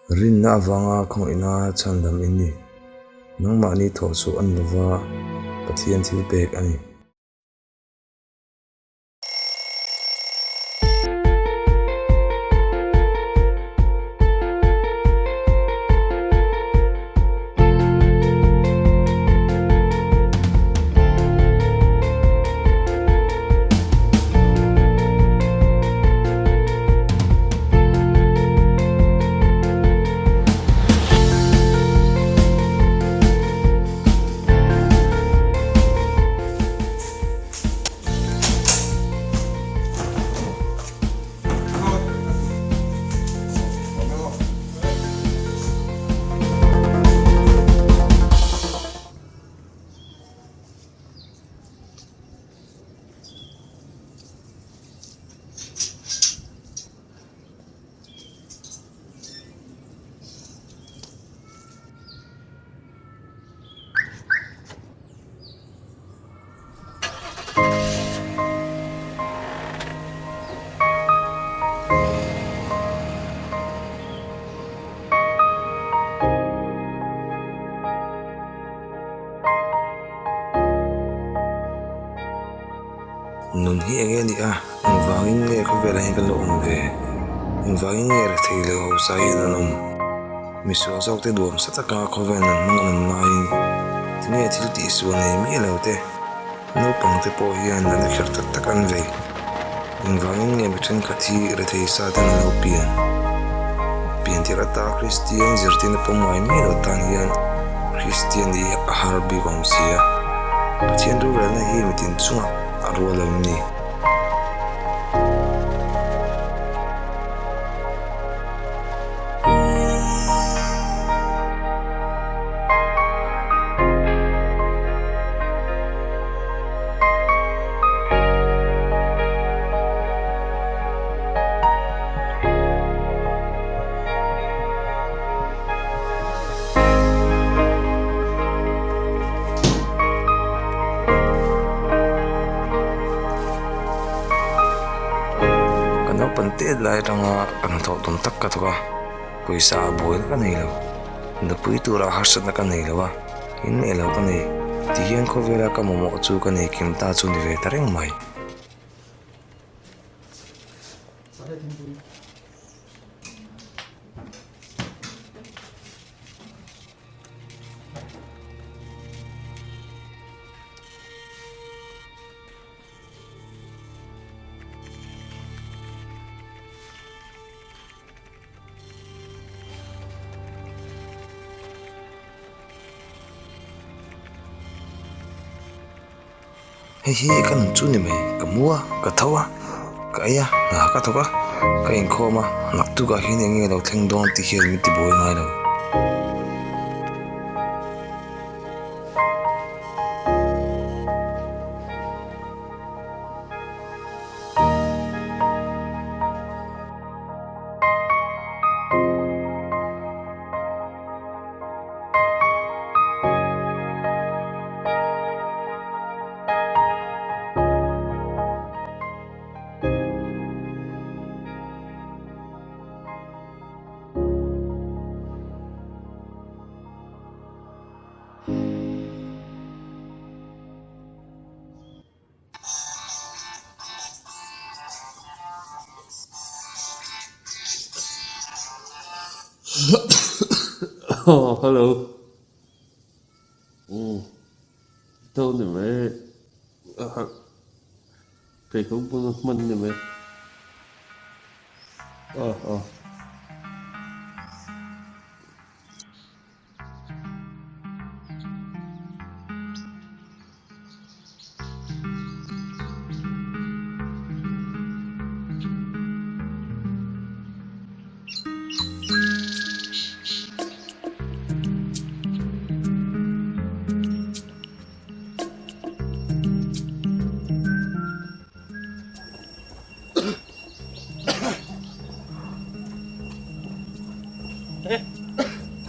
Rinna avanga khawngaihna chhandam in ni. Nangmahni thawh chu a ni lova, Pathian thil pek a ni. Nun hi eng nge ni a? Engvangin nge khawvelah hian kan lo awm ve? Engvangin nge rethei leh hausa hian an awm? Misual zawk te duam sa taka khawvel nun hmang an awm laiin tinge thil tihsual nei miah lo te, naupang te pawh hian natna kher tak tak an vei. Engvangin nge mi thenkhat hi rethei sa ten an lo pian? Pian tirh ata Kristian zirtirna pawm ngai miah lo tan hian Kristian hi a har bik awm si a. Pathian rorelna hi mitin chungah a rual lo em ni? Ka naupang tet lai atanga ka hnathawh tum tak ka thawk a, pawisa a buaina ka nei lo, nupui tura harsatna ka nei lo a, in neih lo ka nei tihian khawvela ka mamawh chu ka nei kim ta chu ni ve ta reng mai. Hei hi ka nun chu ni mai ka mu a ka tho a ka ei a hna ka thawk a ka inkhawm a naktukah hian eng nge lo thleng dawn tih hian min ti buai ngai lo. Oh, hello. Um, tho ni mai. Pheikhawk bula hman ni mai. Ah, ah.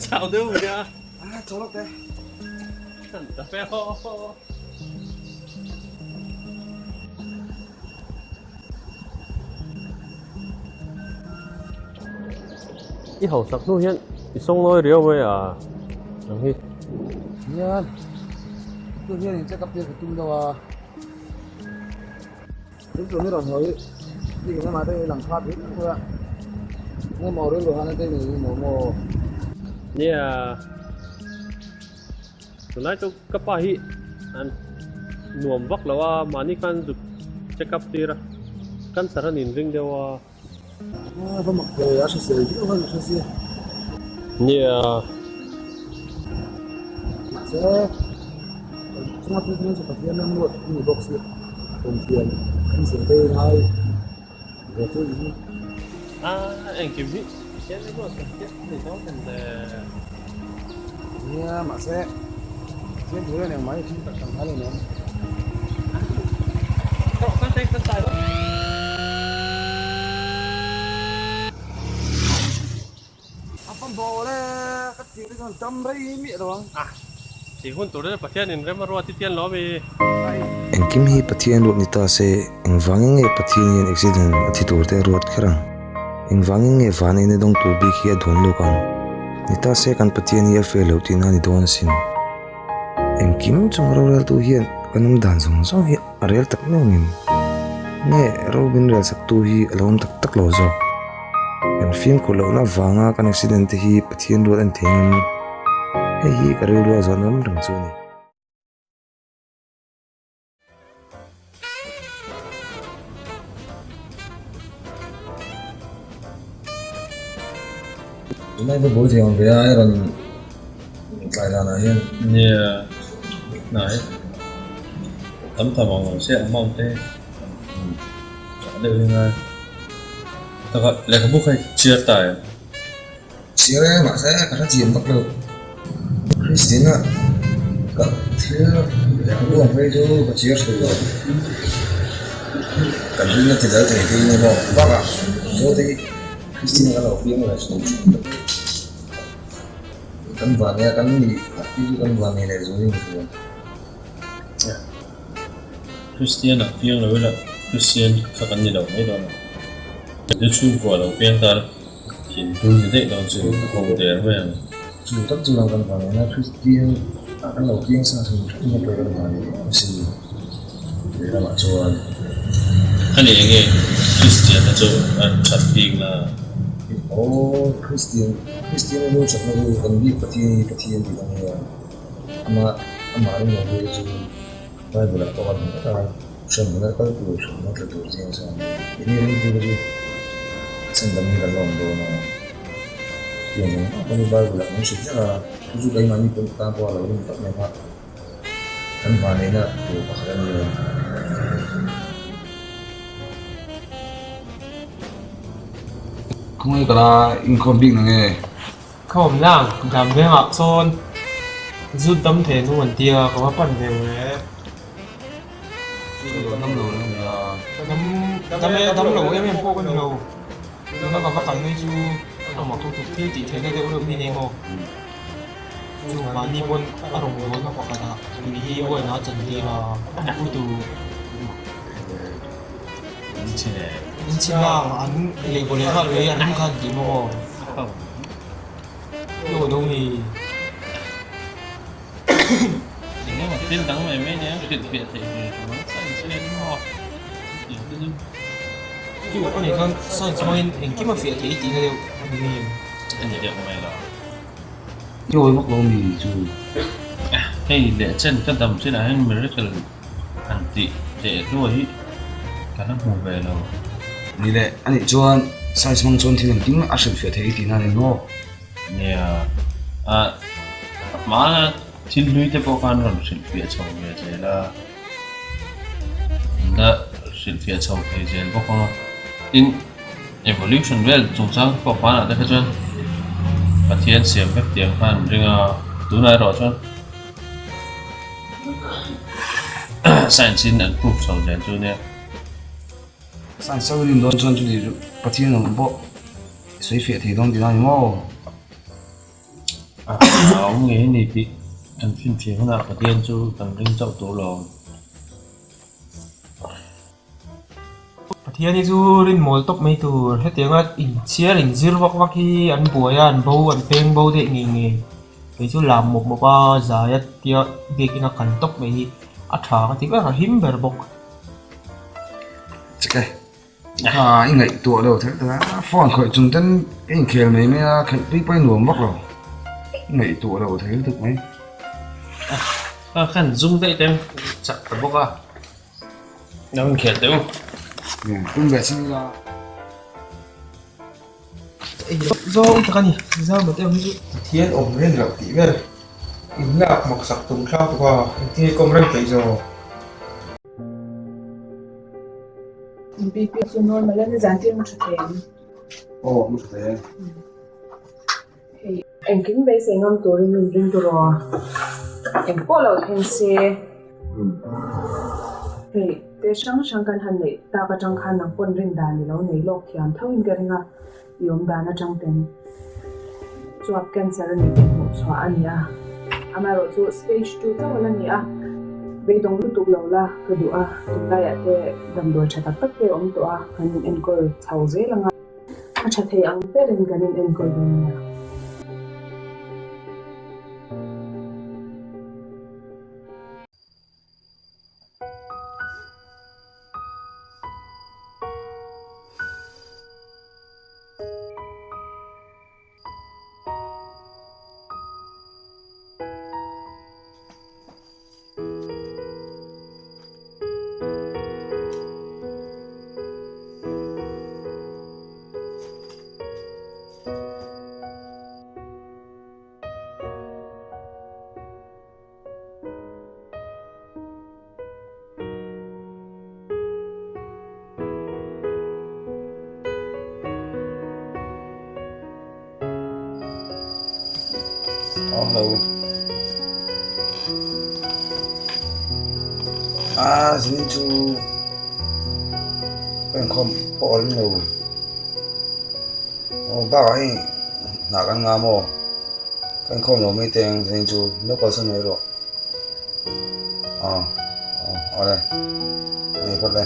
Chau deuh nia. Ah, chau lawk te. Ta fe ho ho. I hausak hnu hian i sawngnawi riau mai a ang hi. Nia, tu hian in check up tir ka tum deuh a. Thil tum hi rawn hawi i ka hnamah te i lang khat ringawt mai a. Nge maw rilru hana te ni maw maw. Nia, tunlai chu ka pa hi an nuam vak lo a, mahni khan zuk check up tir a, cancer a nin ring deuh a. A va mak ve, a hrisel viau khan ka hre sia. Nia. Mahse, kan chunga thil thleng chu Pathian ram ruat a ni bawk si. Kumthian kan zirte ngai ve chu ni hi. A engkim hi Pathian ram ruat kan hriat a ni dawn em le? Nia, mahse, Pathian thu hian engmah hi thil tak tak ngai lo nen. A fam ball e, ka tih te chuan dam rei miah lo ang. A tih hun tur te Pathian in rem a ruat i tian lo ami? Engkim hi Pathian ruat ni ta se, engvangin nge Pathian hian accident a thi tur te a ruat kher ang? Engvangin nge van ina dawng tur bik hi a dawn lawk ang? Ni ta se kan Pathian hi a fair loh tihna a ni dawn asin. Engkim chung roreltu hian kan awm dan zawng zawng hi a rel tak meuh ngem? Nge ro min rel sak tu hi a lo awm tak tak lo zawk? Kan fimkhur lohna avanga kan accident te hi Pathian ruat a ni thei ngem? Hei hi ka rilru a zawh nawm reng chu a ni. Tunlai va buai thei ang ve a, i rawn tlai danah hian. Nia, hnai tam tham ang lo sia amount te dah deuh hi ngai. Taka lehkhabu kha i chhiar ta em? Chhiar e, mahse ka hre thiam vak lo. Christina ka thil lehkhabu ang phei chu ka chhiar hrih lo. Kan rinna ti dal thei phei ni maw? Bakah Zawte hi Christina ka lo piang leh hrim hrim lo. Kan vania kan nih hi chu kan vani leh zual in ka hria. Kristian ah piang lo ila Kristian kha kan ni lo mai dawn a. Chu chhungkua lo piang tan Hindu ni daih dawn chu a ho der mai ang. Chu tak chu lang kan vang ena Kristian ah kan lo piang sa hrim hrim a pawi kan vang ni em si lehlamah chuan. A ni enge Kristian na chu a that bik na? Aw Kristian Kristian a lo that na chu kan bik Pathian hi Pathian tih ang hian amah amah ring lo te chu Bible ah pawh kan hmu vek a, hremhmun a kal tur hremhmun a tla tur zing chuan eng nge ringtu te chu a chhan dam hi kan la awm dawn a, chutiang zawng zawng pawh hi Bible ah kan hrilh vek a, chu chu keimahni pawh tan pawh a lo rin tak mai kha kan vanneihna tur pakhat a ni a. Khawngaih ka la inkhawm bik na nge? Khawm lang dam vengah chuan zut dam thei nu an tia ka va pan ve ve. Dam lo lo nia. Ka dam dam e dam lo em em pawh ka ni lo. Tuna ka va kal mai chu a mak lutuk thil tih theihna deuh reuh hi nei maw. Chu mahni pawn a rawn dawn a pakhat ah tui hi wine ah a chan tir a a mak lutuk. In chhe lang an lei baw leh nghal mai an ring khan tih maw aw. I aw do ni. Eng emaw thil dang mai mai nia hrilh fiah theih ve tur ang science hian maw tiang te chu. Chu a nih khan science hmangin engkim a fiah theih i tihna deuh a ni ngei em? A ni deuh mai lo. I awi vak lo mi chu. Hei leh chen ka dam chinah hian miracle Han tih teh hluai hi ka la hmu ve lo. Ni leh, a nih chuan science hmang chuan thil engkim a hrilhfiah thei i tihna a ni maw? Nia, a hmana thil hlui te pawh khan rawn hrilhfiah chho ve zel a, an la hrilhfiah chho thei zel bawk ang a. Tin, evolution vel chungchang te pawh hmanah te kha chuan Pathian siam vek tih ang khan an ring a, tunah erawh chuan. Science in an proof chho zel chu nia. Science ho in dawn chuan chuti chu Pathian awm pawh sawi fiah thei dawn tihna a ni maw? A awm ngei a ni tih kan finfiah hunah Pathian chu kan ring chauh tur lo ang. Pathian hi chu rin mawl tawp mai tur hetianga inchhiar inzir vak vak hi an buai a an bo an peng bo daih ngei ngei kei chu lam mawp mawp a zai a tia biakina kal tawp mai hi a tha ka ti ber a him ber bawk. Chike kha i ngaihtuah lo thelh thelh a phone khawih chung ten ka inkhel mai mai a khelh pui pawh i nuam vak lo i ngaihtuah lo thei lutuk mai. A khan zum daih ten chak ta bawk a. Nang inkhel teh u. Tum ve chin ila. Ei loh zawng tak a ni, zam at em hi chu. Pathian awm reng loh tih vel in lak mak sak tum thlak tuk a, engtin nge kawm reng peih zawk. BP chu normal a ni zan tir mu tha thei ang. Aw mu tha thei e. Hei engkim beisei ngam turin min ring tur aw. Eng pawh lo thleng se. Hei te hrang hrang kan han neih tak atang khan nang pawn rin dan i lo nei lawk thiam tho in ka ring a, i awm dan atang ten chuap cancer a ni tih hmuh chhuah a ni a. Amaherawh chu stage 2 chauh a la ni a, beidawng lutuk lo la ka duh a, tunlaiah te damdawi tha tak tak te a awm tawh a, kan in enkawl chho zel ang a. A tha thei ang berin kan in enkawl dawn nia. Hello. Ah, zin chu ka inkhawm pawh a ring lo. Aw bakah hei hna kan ngam aw. Ka inkhawm lo mai teng zin chu lo kalsan mai rawh. Aw aw awle ni phawt le.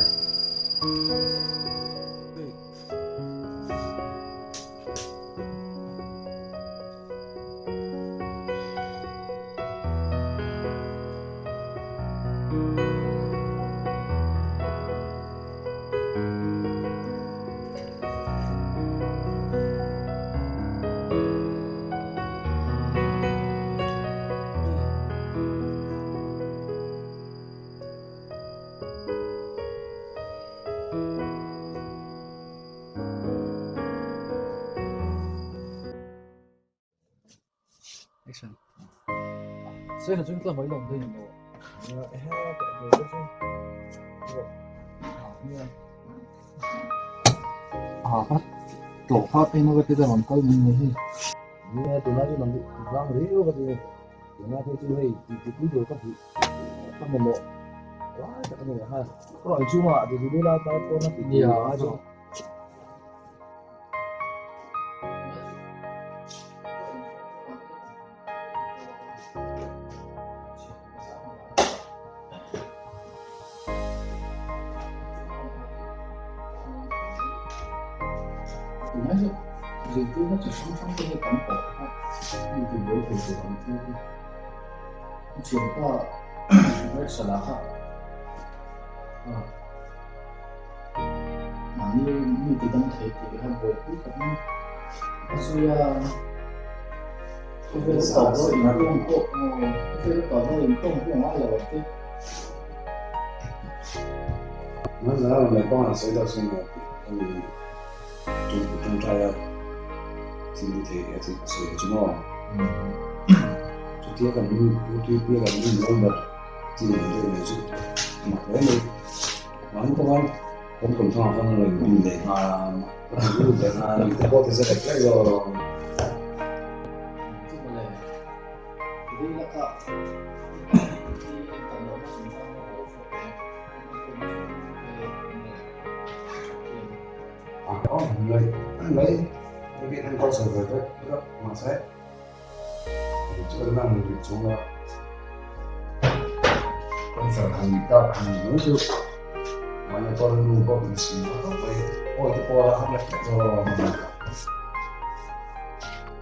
Mahni pawh rilru pawh insi khawp mai. Awi te pawh a la hret zawk a ni.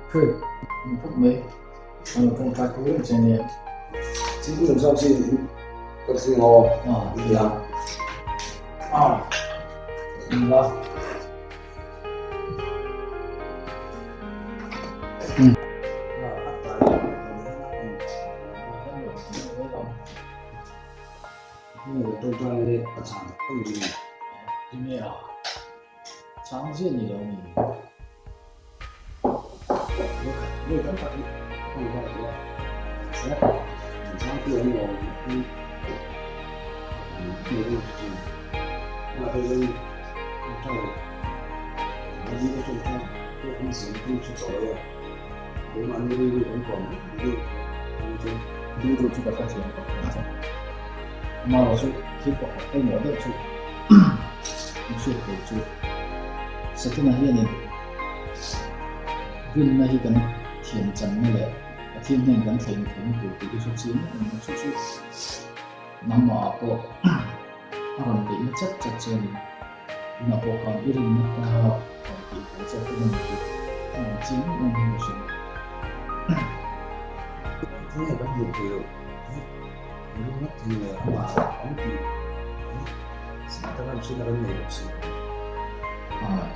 Khui, ni khawp mai. An lo tawngtai pui reng che nia. Thingpui lam zawk chi ka thing aw. Nia. Ah. Nia. Chang ziah ni lo mi. Amaherawhchu thil pakhat pawimawh deuh chu an hriat tur chu Setana hianin rinna hi kan thiam channa leh Pathian hnen kan thlen theihna tur tih hi hre chiang em em a, chu chu nangmahah pawh a rawn beihna chat chat che a ni. Tunah pawh khan i rinna kawnga rawn tih buai che a tum a ni tih a lang chiang em em in ka hria. Tinge kan hmuh theih loh hi an ring ngawt thei le amah an tih hi chiang taka an hriatna kan nei bawk si lo. Ah,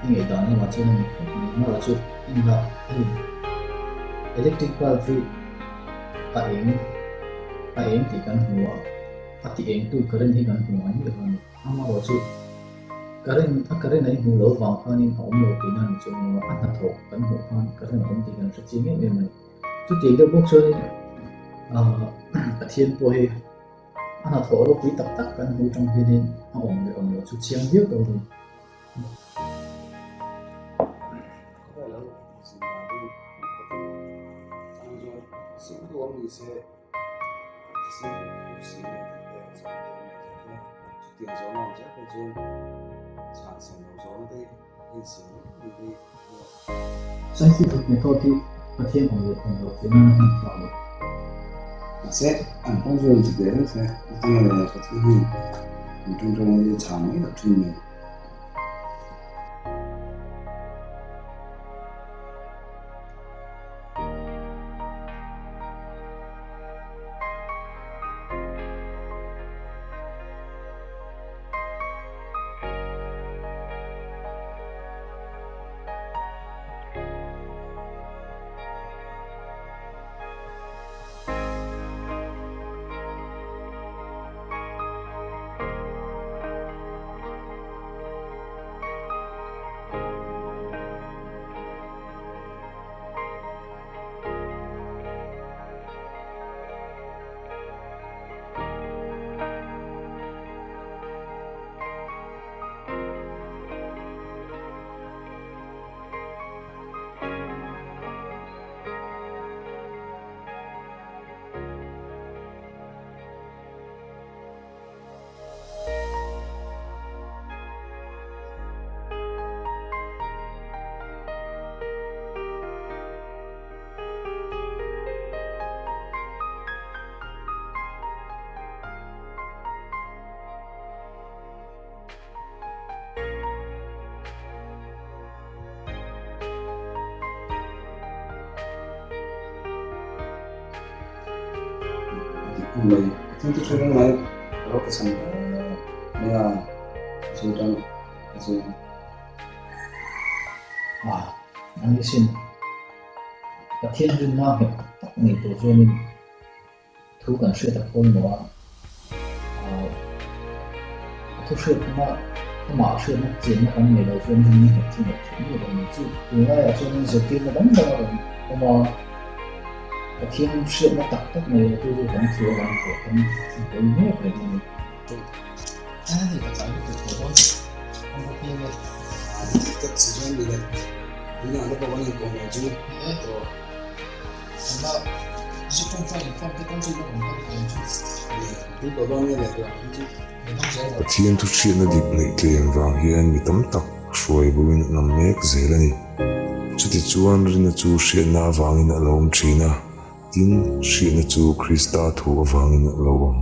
i ngaihdan lamah chuan a ni khawp mai. Amaherawh chu engah hei electric bulb hi a eng a eng tih kan hmu a, a ti engtu current hi kan hmu ngai miah lo a ni. Amaherawh chu current a current a i hmuh loh vang khanin a awm lo tihna a ni chuang lo a, a hnathawh kan hmuh khan current a awm tih kan hre chiang em em a ni. Chutiang deuh bawk chuanin aah Pathian pawh hi a hnathawh ropui tak tak kan hmuh atang hianin a awm leh awm loh chu chiang viau tawh a ni. Scientific method hi Pathian awm leh awm loh tih nana hman tlak loh. Mahse, an hmang zual ti ve reng se, engtinge le Pathian hian an tawngtaina hi a chhang mai loh thin mai. Mai thil chu hrang mai ro ka chhan mai a chu tang chu ah ani sin Pathian rinna nghet tak nei tur chuanin Thu kan hriat a pawimawh a, a thu hriatna amah hriatna chenna kan nei lo chuan rinna nghet chu nghet theih miah lo a ni. Chu tunlaiah chuan zirtirna dang dang a rawn awm a, Pathian hriatna tak tak nei lo tu chu kan thu a kan pawh kan pawi mek reng a ni. Hei ka tlai lutuk tawh dawn an bawk nghe nghe. Ka chi chuan ni le, inah te pawh kan inkawm lo chu. Pathian thu hriatna dik neih tlem vang hian mi tam tak hruai boin an awm mek zel a ni. Chutichuan rinna chu hriatna avangin a lo awm thin a, tin, hriatna chu Krista thu avangin a lo awm.